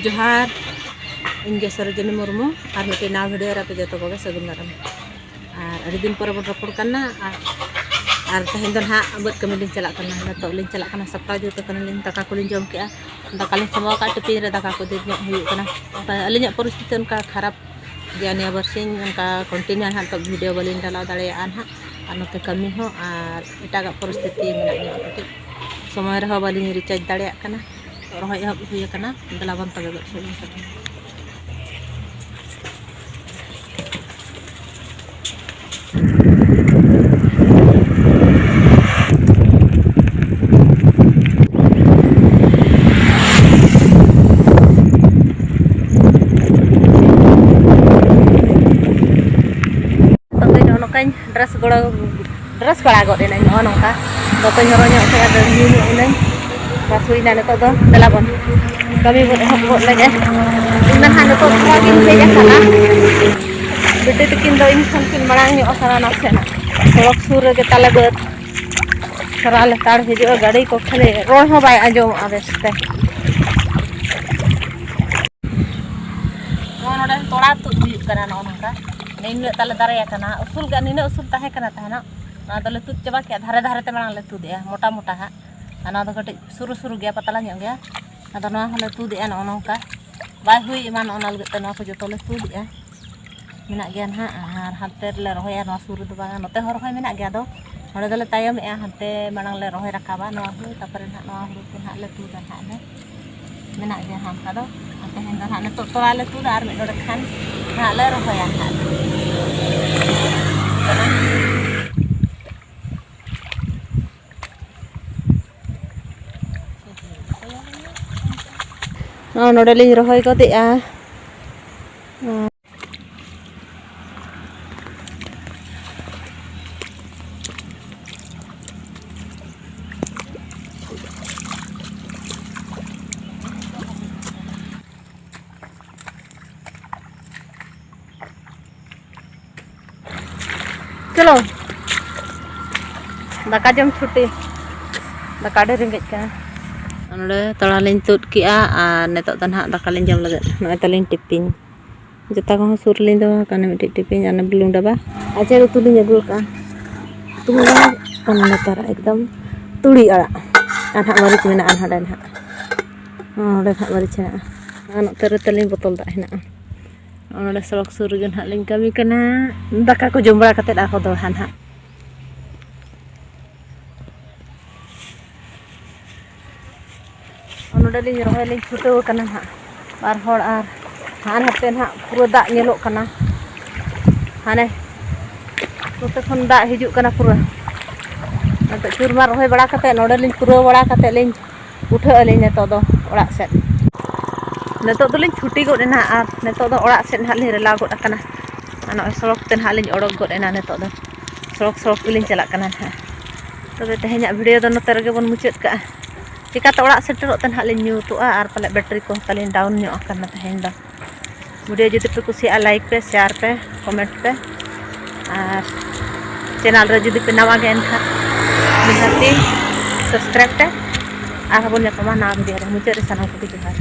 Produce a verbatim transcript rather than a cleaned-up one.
ᱡᱚᱦᱟᱨ, ᱤᱧ ᱜᱮ ᱥᱚᱨᱳᱡᱤᱱᱤ ᱢᱩᱨᱢᱩ, ᱟᱨ ᱢᱤᱫᱴᱮᱱ ᱱᱟᱣᱟ video ᱨᱮ ᱟᱯᱮ ᱡᱚᱛᱚ ᱠᱚᱜᱮ ᱥᱟᱹᱜᱩᱱ ᱫᱟᱨᱟᱢ᱾ ᱟᱨ ᱟᱹᱰᱤ ᱫᱤᱱ ᱯᱚᱨᱮ ᱵᱚᱱ ᱨᱚᱯᱚᱲ ᱠᱟᱱᱟ, ᱟᱨ, ᱟᱨ ᱛᱮᱦᱮᱧ ᱫᱚ ᱱᱟᱦᱟᱜ ᱵᱟᱹᱫᱽ ᱠᱟᱹᱢᱤ ᱞᱤᱧ ᱪᱟᱞᱟᱜ ᱠᱟᱱᱟ᱾ ᱱᱤᱛᱚᱜ ᱞᱤᱧ ᱪᱟᱞᱟᱜ ᱠᱟᱱᱟ, ᱥᱟᱯᱲᱟᱣ ᱡᱩᱛ ᱠᱟᱱᱟᱞᱤᱧ, ᱫᱟᱠᱟ ᱠᱚᱞᱤᱧ ᱡᱚᱢ ᱠᱮᱜᱼᱟ, ᱫᱟᱠᱟ ᱞᱤᱧ ᱥᱟᱢᱵᱟᱣ ᱠᱟᱜᱼᱟ, ᱴᱤᱯᱤᱱ ᱨᱮ ᱫᱟᱠᱟ ᱠᱚ ᱰᱷᱮᱨ ᱧᱚᱜ ᱦᱩᱭᱩᱜ ᱠᱟᱱᱟ᱾ ᱟᱹᱞᱤᱧᱟᱜ ᱯᱚᱨᱤᱥᱛᱷᱤᱛᱤ ᱚᱱᱠᱟ ᱠᱷᱟᱨᱟᱯ ᱜᱮᱭᱟ, ᱱᱤᱭᱟᱹ ᱵᱟᱨ ᱥᱤᱧ ᱚᱱᱠᱟ continue ᱱᱟᱦᱟᱜ ᱱᱤᱛᱚᱜ video ᱵᱟᱹᱞᱤᱧ ᱰᱟᱞᱟᱣ ᱫᱟᱲᱮᱭᱟᱜᱼᱟ ᱱᱟᱦᱟᱜ, ᱟᱨ ᱱᱚᱛᱮ ᱠᱟᱹᱢᱤ ᱦᱚᱸ ᱟᱨ ᱮᱴᱟᱜᱟᱜ ᱯᱚᱨᱤᱥᱛᱷᱤᱛᱤ ᱢᱮᱱᱟᱜ ᱧᱚᱜ ᱠᱟᱹᱴᱤᱡ, ᱥᱚᱢᱚᱭ ᱨᱮᱦᱚᱸ ᱵᱟᱹᱞᱤᱧ recharge ᱫᱟᱲᱮᱭᱟᱜ ᱠᱟᱱᱟ᱾ ᱨᱚᱦᱚᱭ ᱮᱦᱚᱵ ᱦᱩᱭ ᱟᱠᱟᱱᱟ, ᱫᱮᱞᱟ ᱵᱚᱱ ᱛᱚᱵᱮ ᱜᱚᱫ ᱥᱮᱫ ᱵᱚᱱ ᱪᱟᱞᱟᱜᱼᱟ᱾ ᱱᱤᱛᱚᱜ ᱫᱚ ᱱᱚᱜᱼᱚ ᱱᱚᱝᱠᱟᱧ dress ᱜᱚᱲᱚ, dress ᱵᱟᱲᱟ ᱜᱚᱫ ᱮᱱᱟᱹᱧ ᱱᱚᱜᱼᱚ ᱱᱚᱝᱠᱟ᱾ ᱫᱚᱛᱚᱧ ᱦᱚᱨᱚᱜ ᱧᱚᱜ ᱠᱮᱫᱟ, ᱫᱟᱹᱲ ᱧᱩ ᱧᱚᱜ ᱮᱱᱟᱹᱧ᱾ ᱵᱟᱥ ᱦᱩᱭᱱᱟ, ᱱᱤᱛᱚᱜ ᱫᱚ ᱫᱮᱞᱟ ᱵᱚᱱ ᱠᱟᱹᱢᱤ ᱵᱚᱱ ᱮᱦᱚᱵ ᱜᱚᱫ ᱞᱮᱜᱮ᱾ ᱤᱧ ᱫᱚ ᱱᱟᱦᱟᱜ ᱱᱤᱛᱚᱜ ᱛᱷᱚᱲᱟ ᱜᱤᱧ ᱦᱮᱡ ᱟᱠᱟᱱᱟ᱾ ᱵᱤᱴᱤ ᱛᱟᱹᱠᱤᱱ ᱫᱚ ᱤᱧ ᱠᱷᱚᱱ ᱠᱤᱱ ᱢᱟᱲᱟᱝ ᱧᱚᱜ ᱟᱠᱟᱱᱟ ᱱᱟᱥᱮᱱᱟᱜ᱾ ᱥᱚᱲᱚᱠ ᱥᱩᱨ ᱨᱮᱜᱮ ᱛᱟᱞᱮ ᱵᱟᱹᱫᱽ᱾ ᱥᱟᱨᱟ ᱞᱮᱛᱟᱲ ᱦᱤᱡᱩᱜᱼᱟ ᱜᱟᱹᱰᱤ ᱠᱚ, ᱠᱷᱟᱹᱞᱤ ᱨᱚᱲ ᱦᱚᱸ ᱵᱟᱭ ᱟᱸᱡᱚᱢᱚᱜᱼᱟ ᱵᱮᱥ ᱛᱮ᱾ ᱱᱚᱜᱼᱚ ᱱᱚᱰᱮ ᱛᱚᱲᱟ ᱛᱩᱫ ᱦᱩᱭᱩᱜ ᱠᱟᱱᱟ ᱱᱚᱜᱼᱚ ᱱᱚᱝᱠᱟ᱾ ᱱᱤᱱᱟᱹᱜ ᱛᱟᱞᱮ ᱫᱟᱨᱮ ᱟᱠᱟᱱᱟ, ᱩᱥᱩᱞ ᱜᱮ, ᱱᱤᱱᱟᱹᱜ ᱩᱥᱩᱞ ᱛᱟᱦᱮᱸ ᱠᱟᱱᱟ ᱛᱟᱦᱮᱱᱚᱜ᱾ ᱱᱚᱣᱟ ᱫᱚᱞᱮ ᱛᱩᱫ ᱪᱟᱵᱟ ᱠᱮᱜᱼᱟ, ᱫᱷᱟᱨᱮ ᱫᱷᱟᱨᱮ ᱛᱮ ᱢᱟᱲᱟᱝ ᱞᱮ ᱛᱩᱫ ᱮᱜᱼᱟ, ᱢᱚᱴᱟ ᱢᱚᱴᱟ ᱦᱟᱸᱜ᱾ ᱟᱨ ᱱᱚᱣᱟ ᱫᱚ ᱠᱟᱹᱴᱤᱡ ᱥᱩᱨᱩ ᱥᱩᱨᱩ ᱜᱮᱭᱟ, ᱯᱟᱛᱞᱟ ᱧᱚᱜ ᱜᱮᱭᱟ᱾ ᱟᱫᱚ ᱱᱚᱣᱟ ᱦᱚᱸᱞᱮ ᱛᱩᱫ ᱮᱜᱼᱟ ᱱᱚᱜᱼᱚ ᱱᱚᱝᱠᱟ᱾ ᱵᱟᱭ ᱦᱩᱭ ᱮᱢᱟᱱ, ᱚᱱᱟ ᱞᱟᱹᱜᱤᱫ ᱛᱮ ᱱᱚᱣᱟ ᱠᱚ ᱡᱚᱛᱚ ᱞᱮ ᱛᱩᱫ ᱮᱜᱼᱟ᱾ ᱢᱮᱱᱟᱜ ᱜᱮᱭᱟ ᱱᱟᱦᱟᱜ, ᱟᱨ ᱦᱟᱱᱛᱮ ᱨᱮᱞᱮ ᱨᱚᱦᱚᱭᱟ, ᱱᱚᱣᱟ ᱥᱩᱨ ᱨᱮᱫᱚ ᱵᱟᱝᱟ, ᱱᱚᱛᱮ ᱦᱚᱸ ᱨᱚᱦᱚᱭ ᱢᱮᱱᱟᱜ ᱜᱮᱭᱟ᱾ ᱟᱫᱚ ᱱᱚᱰᱮ ᱫᱚᱞᱮ ᱛᱟᱭᱚᱢᱮᱜᱼᱟ, ᱦᱟᱱᱛᱮ ᱢᱟᱲᱟᱝ ᱞᱮ ᱨᱚᱦᱚᱭ ᱨᱟᱠᱟᱵᱟ ᱱᱚᱣᱟ ᱦᱩᱲᱩ, ᱛᱟᱨᱯᱚᱨᱮ ᱱᱟᱦᱟᱜ ᱱᱚᱣᱟ ᱦᱩᱲᱩ ᱠᱚ ᱱᱟᱦᱟᱜ ᱞᱮ ᱛᱩᱫᱟ ᱱᱟᱦᱟᱜ ᱞᱮ᱾ ᱢᱮᱱᱟᱜ ᱜᱮᱭᱟ ᱦᱟᱸᱜ ᱚᱱᱠᱟ ᱫᱚ᱾ ᱟᱨ ᱛᱮᱦᱮᱧ ᱫᱚ ᱱᱟᱦᱟᱜ ᱱᱤᱛᱚᱜ ᱛᱚᱲᱟ ᱞᱮ ᱛᱩᱫᱟ, ᱟᱨ ᱢᱤᱫ ᱰᱚᱸᱰᱮᱠ ᱠᱷᱟᱱ ᱱᱟᱦᱟᱜ ᱞᱮ ᱨᱚᱦᱚᱭᱟ ᱱᱟᱦᱟᱜ᱾ ᱱᱚᱜᱼᱚ ᱱᱚᱰᱮ ᱞᱤᱧ ᱨᱚᱦᱚᱭ ᱜᱚᱫᱮᱜᱼᱟ᱾ ᱪᱚᱞᱚ, ᱫᱟᱠᱟ ᱡᱚᱢ ᱪᱷᱩᱴᱤ᱾ ᱫᱟᱠᱟ ᱟᱹᱰᱤ ᱨᱮᱸᱜᱮᱡ ᱠᱟᱱᱟ᱾ ᱱᱚᱰᱮ ᱛᱚᱲᱟ ᱞᱤᱧ ᱛᱩᱫ ᱠᱮᱜᱼᱟ ᱟᱨ ᱱᱤᱛᱚᱜ ᱫᱚ ᱱᱟᱦᱟᱜ ᱫᱟᱠᱟ ᱞᱤᱧ ᱡᱚᱢ ᱞᱟᱹᱜᱤᱫ᱾ ᱱᱚᱜᱼᱚᱭ ᱛᱟᱞᱤᱧ ᱴᱤᱯᱤᱱ, ᱡᱚᱛᱚ ᱠᱚᱦᱚᱸ ᱥᱩᱨ ᱨᱮᱞᱤᱧ ᱫᱚᱦᱚ ᱟᱠᱟᱱᱟ, ᱢᱤᱫᱴᱤᱡ ᱴᱤᱯᱤᱱ ᱟᱨ ᱚᱱᱟ ᱵᱩᱞᱩᱝ ᱰᱟᱵᱟ᱾ ᱟᱪᱪᱷᱟ, ᱩᱛᱩ ᱞᱤᱧ ᱟᱹᱜᱩ ᱟᱠᱟᱫᱼᱟ, ᱩᱛᱩ ᱢᱟ ᱟᱨ ᱱᱮᱛᱟᱨᱟᱜ ᱮᱠᱫᱚᱢ ᱛᱩᱲᱤ ᱟᱲᱟᱜ ᱟᱨ ᱱᱟᱦᱟᱜ ᱢᱟᱹᱨᱤᱪ ᱢᱮᱱᱟᱜᱼᱟ ᱱᱚᱰᱮ ᱱᱟᱦᱟᱜ, ᱱᱚᱰᱮ ᱱᱟᱦᱟᱜ ᱢᱟᱹᱨᱤᱪ ᱦᱮᱱᱟᱜᱼᱟ᱾ ᱟᱨ ᱱᱚᱛᱮ ᱨᱮ ᱛᱟᱞᱤᱧ ᱵᱚᱛᱚᱞ ᱫᱟᱜ ᱦᱮᱱᱟᱜᱼᱟ᱾ ᱱᱚᱰᱮ ᱥᱚᱲᱚᱠ ᱥᱩᱨ ᱨᱮᱜᱮ ᱱᱟᱦᱟᱜ ᱞᱤᱧ ᱠᱟᱹᱢᱤ ᱠᱟᱱᱟ᱾ ᱫᱟᱠᱟ ᱠᱚ ᱡᱚᱢ ᱵᱟᱲᱟ ᱠᱟᱛᱮᱫ ᱟᱨᱦᱚᱸ ᱫᱚᱦᱲᱟ ᱱᱟᱦᱟᱜ ᱱᱚᱰᱮ ᱞᱤᱧ ᱨᱚᱦᱚᱭ ᱞᱤᱧ ᱪᱷᱩᱴᱟᱹᱣ ᱟᱠᱟᱱᱟ ᱱᱟᱦᱟᱜ, ᱵᱟᱨ ᱦᱚᱲ᱾ ᱟᱨ ᱦᱟᱱᱮ ᱦᱟᱯᱮ ᱱᱟᱦᱟᱜ ᱯᱩᱨᱟᱹ ᱫᱟᱜ ᱧᱮᱞᱚᱜ ᱠᱟᱱᱟ, ᱦᱟᱱᱮ ᱱᱚᱛᱮ ᱠᱷᱚᱱ ᱫᱟᱜ ᱦᱤᱡᱩᱜ ᱠᱟᱱᱟ ᱯᱩᱨᱟᱹ᱾ ᱱᱤᱛᱚᱜ ᱪᱩᱨᱢᱟᱨ ᱨᱚᱦᱚᱭ ᱵᱟᱲᱟ ᱠᱟᱛᱮᱫ, ᱱᱚᱰᱮ ᱞᱤᱧ ᱯᱩᱨᱟᱹᱣ ᱵᱟᱲᱟ ᱠᱟᱛᱮᱫ ᱞᱤᱧ ᱩᱴᱷᱟᱹᱜ ᱟᱹᱞᱤᱧ ᱱᱤᱛᱚᱜ ᱫᱚ ᱚᱲᱟᱜ ᱥᱮᱫ᱾ ᱱᱤᱛᱚᱜ ᱫᱚᱞᱤᱧ ᱪᱷᱩᱴᱤ ᱜᱚᱫ ᱮᱱᱟ ᱟᱨ ᱱᱤᱛᱚᱜ ᱫᱚ ᱚᱲᱟᱜ ᱥᱮᱫ ᱱᱟᱦᱟᱜ ᱞᱤᱧ ᱨᱮᱞᱟ ᱜᱚᱫ ᱟᱠᱟᱱᱟ᱾ ᱟᱨ ᱱᱚᱜᱼᱚᱭ ᱥᱚᱲᱚᱠ ᱛᱮ ᱱᱟᱦᱟᱜ ᱞᱤᱧ ᱚᱰᱚᱠ ᱜᱚᱫ ᱮᱱᱟ ᱱᱤᱛᱚᱜ ᱫᱚ᱾ ᱥᱚᱲᱚᱠ ᱥᱚᱲᱚᱠ ᱛᱮᱞᱤᱧ ᱪᱟᱞᱟᱜ ᱠᱟᱱᱟ ᱱᱟᱦᱟᱜ᱾ ᱛᱚᱵᱮ ᱛᱮᱦᱮᱧᱟᱜ ᱵᱷᱤᱰᱤᱭᱳ ᱫᱚ ᱱᱚᱛᱮ ᱨᱮᱜᱮ ᱵᱚᱱ ᱢᱩᱪᱟᱹᱫ ᱠᱟᱜᱼᱟ᱾ ᱪᱤᱠᱟᱹᱛᱮ ᱚᱲᱟᱜ ᱥᱮᱴᱮᱨᱚᱜ ᱛᱮ ᱱᱟᱦᱟᱜ ᱞᱤᱧ ᱧᱩᱛᱚᱜᱼᱟ ᱟᱨ ᱯᱟᱞᱮ ᱵᱮᱴᱨᱤ ᱠᱚᱦᱚᱸ ᱛᱟᱹᱞᱤᱧ ᱰᱟᱣᱩᱱ ᱧᱚᱜ ᱟᱠᱟᱱᱟ ᱛᱮᱦᱮᱧ ᱫᱚ᱾ ᱵᱷᱤᱰᱤᱭᱳ ᱡᱩᱫᱤ ᱯᱮ ᱠᱩᱥᱤᱭᱟᱜᱼᱟ, ᱞᱟᱭᱤᱠ ᱯᱮ, ᱥᱮᱭᱟᱨ ᱯᱮ, ᱠᱚᱢᱮᱱᱴ ᱯᱮ, ᱟᱨ ᱪᱮᱱᱮᱞ ᱨᱮ ᱡᱩᱫᱤ ᱯᱮ ᱱᱟᱣᱟ ᱜᱮ ᱮᱱᱠᱷᱟᱱ ᱱᱤᱦᱟᱹᱛᱤ ᱥᱟᱵᱥᱠᱨᱟᱭᱤᱵᱽ ᱯᱮ᱾ ᱟᱨᱦᱚᱸ ᱵᱚᱱ ᱧᱟᱯᱟᱢᱟ ᱱᱟᱣᱟ ᱵᱷᱤᱰᱤᱭᱳ ᱨᱮ᱾ ᱢᱩᱪᱟᱹᱫ ᱨᱮ ᱥᱟᱱᱟᱢ ᱠᱚᱜᱮ ᱡᱚᱦᱟᱨ᱾